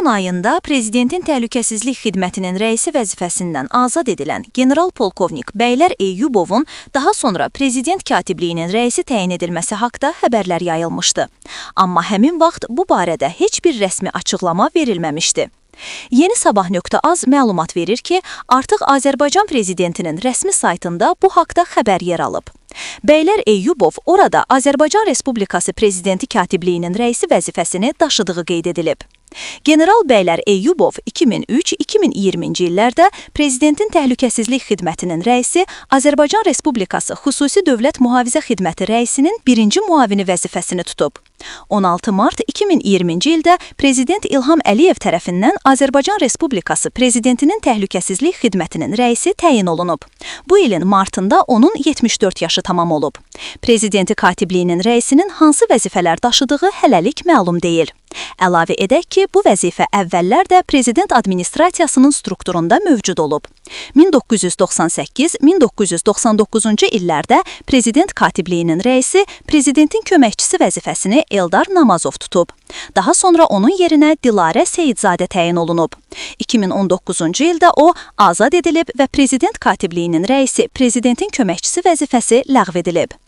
İyun ayında Prezidentin Təhlükəsizlik Xidmətinin rəisi vəzifəsindən azad edilən general-polkovnik Bəylər Eyyubovun daha sonra Prezident Katibliyinin rəisi təyin edilməsi haqda xəbərlər yayılmışdı. Amma həmin vaxt bu barədə heç bir rəsmi açıqlama verilməmişdi. Yeni Sabah.az məlumat verir ki, artıq Azərbaycan prezidentinin rəsmi saytında bu haqda xəbər yer alıb. Bəylər Eyyubov orada Azərbaycan Respublikası Prezidenti Katibliyinin rəisi vəzifəsini daşıdığı qeyd edilib. General Bəylər Eyyubov 2003-2020-ci illərdə Prezidentin Təhlükəsizlik Xidmətinin rəisi, Azərbaycan Respublikası Xüsusi Dövlət Mühafizə Xidməti rəisinin birinci müavini vəzifəsini tutub. 16 mart 2020-ci ildə Prezident İlham Əliyev tərəfindən Azərbaycan Respublikası Prezidentinin Təhlükəsizlik Xidmətinin rəisi təyin olunub. Bu ilin martında onun 74 yaşı tamam olub. Prezidenti Katibliyinin rəisinin hansı vəzifələr daşıdığı hələlik məlum deyil. Əlavə edək ki, bu vəzifə əvvəllər də prezident administrasiyasının strukturunda mövcud olub. 1998-1999-cu illərdə prezident katibliyinin rəisi, prezidentin köməkçisi vəzifəsini Eldar Namazov tutub. Daha sonra onun yerinə Dilarə Seyidzadə təyin olunub. 2019-cu ildə o azad edilib və prezident katibliyinin rəisi, prezidentin köməkçisi vəzifəsi ləğv edilib.